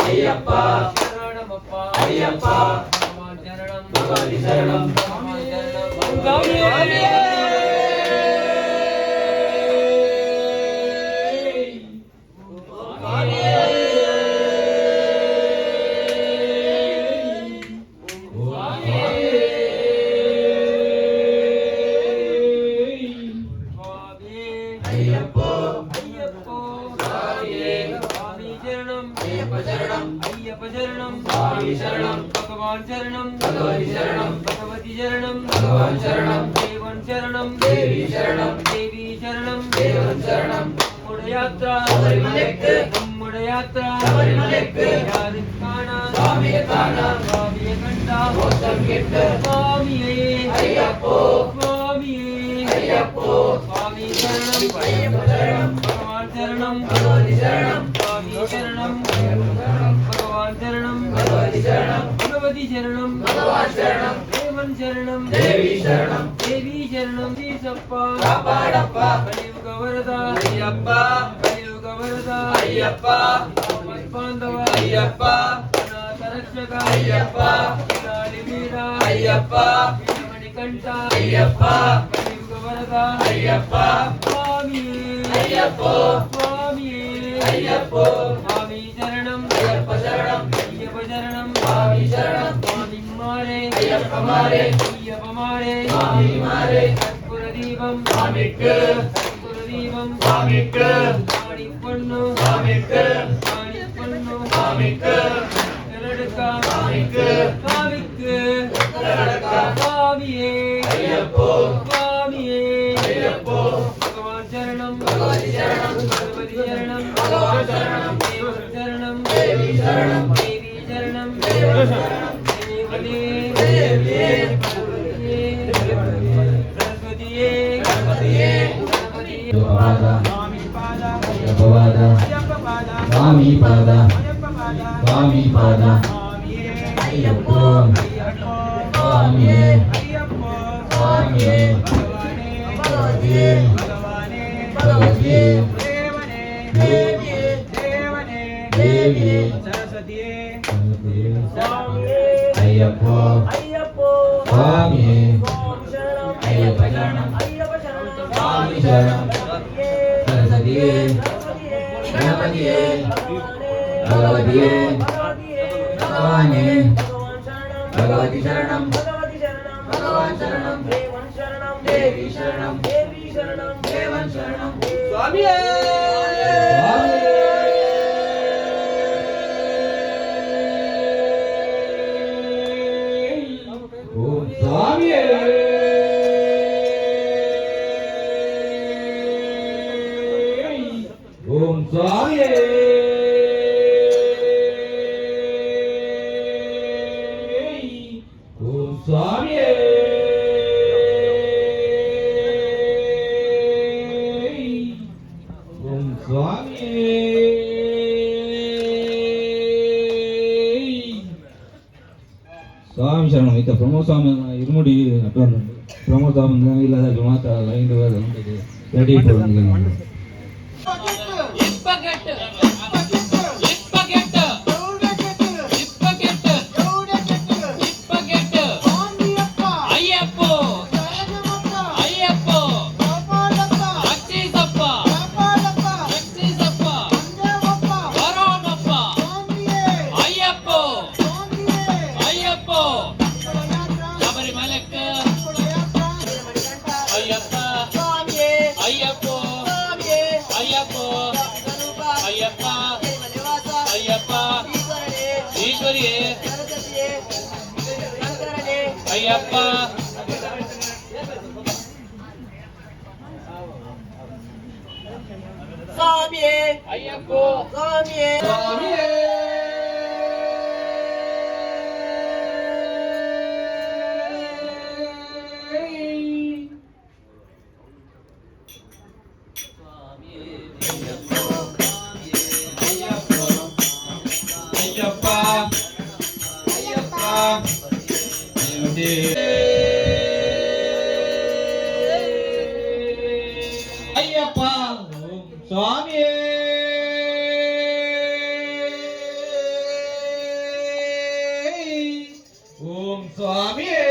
ஐயப்பா ஐயப்பா பகவதி சரணம். ஐயப்போ ஐயப்போ சுவாமி சரணம். ஐயப்ப சரணம். ஐயப்ப சரணம். சுவாமி சரணம். பகவான் சரணம். பகவதி சரணம். பகவதி சரணம். பகவான் சரணம். தேவன் சரணம். தேவி சரணம். தேவி சரணம். தேவன் சரணம். நம்முடைய யாத்ரா சபரிமலைக்கு. நம்முடைய யாத்ரா சபரிமலைக்கு. யாரு காணா? சுவாமியை காணா. சுவாமியை கண்டா மோட்சம் கிட்டு. சுவாமியே ஐயப்போ. சுவாமியே ஐயப்போ. சுவாமி சரணம். ஐயப்ப சரணம். பகவான் சரணம். பகவதி சரணம். சுவாமி சரணம். பகவான் சரணம். பகவதி சரணம். பகவதி சரணம். பகவான் சரணம். தேவன் சரணம். தேவி சரணம். தேவி சரணம். ஈசப்பா காப்பாடப்பா. கலியுக வரதா ஐயப்பா. கலியுக வரதா ஐயப்பா. பாந்தவ ஐயப்பா. அநாத ரட்சகா ஐயப்பா. விராலி வீரா ஐயப்பா. வீரமணிகண்டா ஐயப்பா. கலியுக வரதா ஐயப்பா. சுவாமியே ஐயப்போ. சுவாமியே ஐயப்போ. சுவாமி சரணம். ஐயப்ப சரணம். ஐயப்ப சரணம். சுவாமி சரணம். சுவாமி மாரே ஐயப்ப மாரே. ஐயப்ப மாரே சுவாமி மாரே. கற்பூர தீபம் சுவாமிக்கு. கற்பூர தீபம் சுவாமிக்கு. ஆடி பொண்ணு சுவாமிக்கு. ஆடி பொண்ணு சுவாமிக்கு. எடுக்கா சுவாமிக்கு. சுவாமிக்கு சுவாமியே ஐயப்போ. சுவாமியே ஐயப்போ. பகவான் சரணம். பகவதி சரணம். பகவதி சரணம். பகவான் சரணம். தேவன் சரணம். தேவி சரணம். தேவி சரணம். தேவன் சரணம். தேவனே தேவியே பகவதியே சரஸ்வதியே கணபதியே கணபதியே. ஐயப்பவாத சுவாமி பாத சுவாமி பாத ஐயப்போ சுவாமியே சுவாமியே பகவதியே பகவதியே தேவியே தேவியே சரஸ்வதியே ஐயப்போ ஐயப்போ சுவாமியே சுவாமி சரணம். ஐயப்ப சரணம். ஐயப்ப சரணம். சுவாமி சரணம். சரஸ்வதியே கணபதியே பகவதியே பகவானே பகவதி சரணம். பகவதி சரணம். பகவான் சரணம். தேவன் சரணம். தேவி சரணம். தேவி சரணம். தேவன் சரணம். சுவாமியே. ஓம் சுவாமியே. ஓம் சுவாமியே. ஓம் சுவாமியே. ஓம் சுவாமியே. ಸ್ವಾಮಿ ಶರಣ. ಇತ್ತ ಪ್ರಮೋದ್ ಸ್ವಾಮಿ ಇರುಮುಡಿ ನಟ್ಟೊಂದು ಪ್ರಮೋದ್ ಸ್ವಾಮಿ ಇಲ್ಲದ ಮಾತ ಲೈನ್ ರೆಡಿ. ಇಪ್ಪಗೆಟ್ಟು ಇಪ್ಪಗೆಟ್ಟು ಇಪ್ಪಗೆಟ್ಟು ಇಪ್ಪಗೆಟ್ಟು. ಅಯ್ಯಪ್ಪೋ ಅಯ್ಯಪ್ಪೋ. ರಕ್ಷಿಸಪ್ಪ ರಕ್ಷಿಸಪ್ಪ. ಬರೋಣಪ್ಪ. ಅಯ್ಯಪ್ಪೋ ಅಯ್ಯಪ್ಪೋ. ಶಬರಿಮಲಕ್ಕ ಅಯ್ಯಪ್ಪ ಅಯ್ಯಪ್ಪೋ ಅಯ್ಯಪ್ಪೋ ಅಯ್ಯಪ್ಪ. ಅಯ್ಯಪ್ಪ. ಸ್ವಾಮಿಯೇ ಅಯ್ಯಪ್ಪ ಸ್ವಾಮಿಯೇ ಸ್ವಾಮಿಯೇ. ಅಯ್ಯಪ್ಪ ಅಯ್ಯಪ್ಪ ಅಯ್ಯಪ್ಪ ಓಂ ಸ್ವಾಮಿಯೇ. ಓಂ ಸ್ವಾಮಿಯೇ.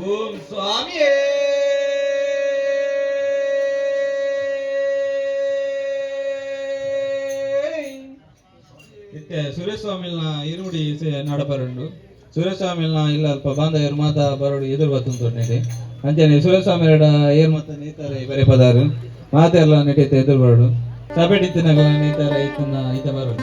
ಓಂ ಸ್ವಾಮಿಯೇ. ಇತ್ತೆ ಸುರೇಶ್ ಸ್ವಾಮಿಲ್ನ ಇರುಡಿ ನಡಪರುಂಡು. ಸುರೇಶ್ ಸ್ವಾಮಿಲ್ನ ಇಲ್ಲ ಅಲ್ಪ ಬಾಂಧವ್ಯರು ಮಾತ ಬರೋಡು ಎದುರು ಬತ್ತುಂಟು. ಅಂಚನೆ ಸುರೇಶ್ ಸ್ವಾಮಿ ಏರ್ ಮತ್ತ ನೇತಾರೆ ಬರೆ ಪದಾರು ಮಾತೆಲ್ಲ ನೆಟ್ಟಿತ್ತೆ ಎದುರು ಬರೋಡು. ಸಭೆ ಇತ್ತಿನ ನೇತಾರ ಇತ್ತನ್ನ ಈತ ಬರೋಡು.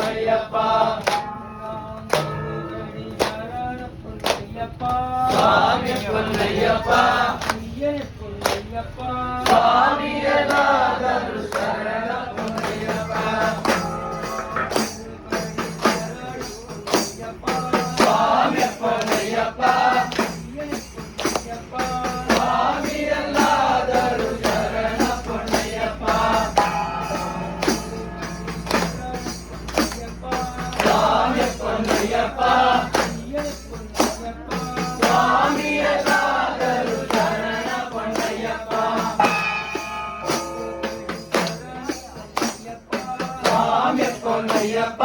ಅಯ್ಯಪ್ಪ ಸ್ವಾಮಿ ಪೊನ್ನಯ್ಯಪ್ಪ ಪೊನ್ನಯ್ಯಪ್ಪ ಸ್ವಾಮಿಯನಾದರು ಶರಣ ಪೊನ್ನಯ್ಯಪ್ಪ ಸ್ವಾಮಿ ಪೊನ್ನಯ್ಯಪ್ಪ ಸ್ವಾಮಿಯಲ್ಲಾದರು ಶರಣ ಪೊನ್ನಯ್ಯಪ್ಪ ಸ್ವಾಮಿ ಪೊನ್ನಯ್ಯಪ್ಪ ಸ್ವಾಮಿಯಲ್ಲಾದರು ಶರಣ ಪೊನ್ನಯ್ಯಪ್ಪ ಸ್ವಾಮಿ ಪೊನ್ನಯ್ಯಪ್ಪ.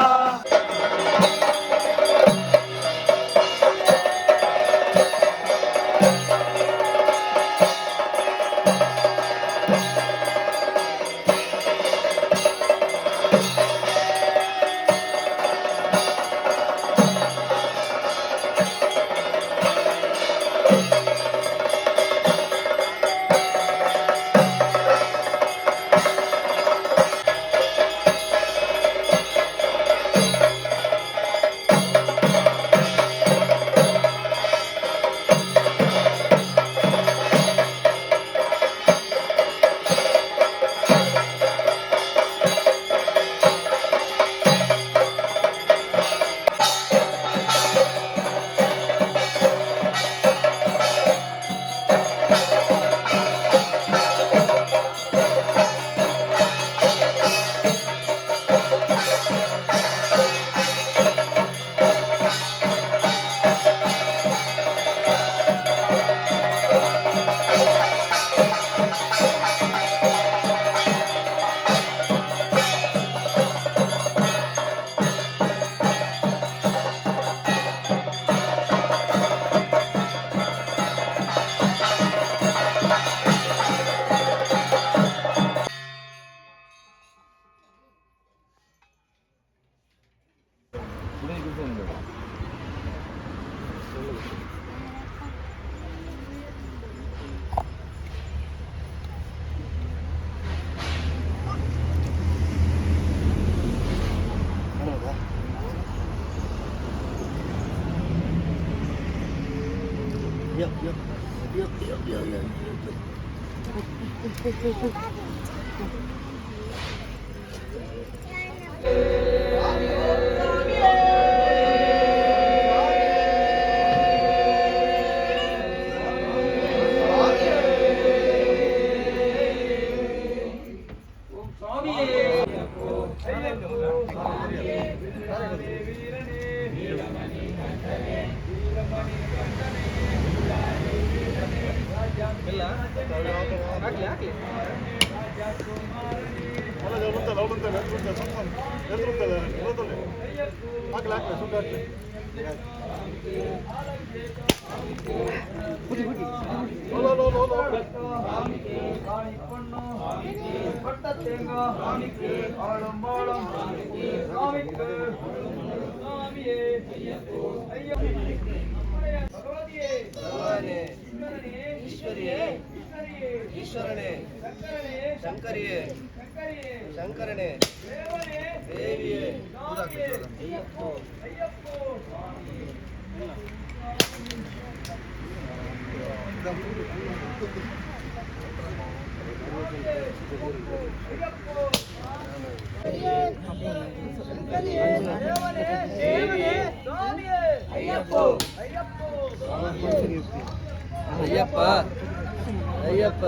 ಈಶ್ವರಿಯೇ, ಈಶ್ವರನೇ, ಶಂಕರಿಯೇ, ಶಂಕರನೇ, ದೇವಿಯೇ. ಅಯ್ಯಪ್ಪ, ಅಯ್ಯಪ್ಪ, ಅಯ್ಯಪ್ಪ.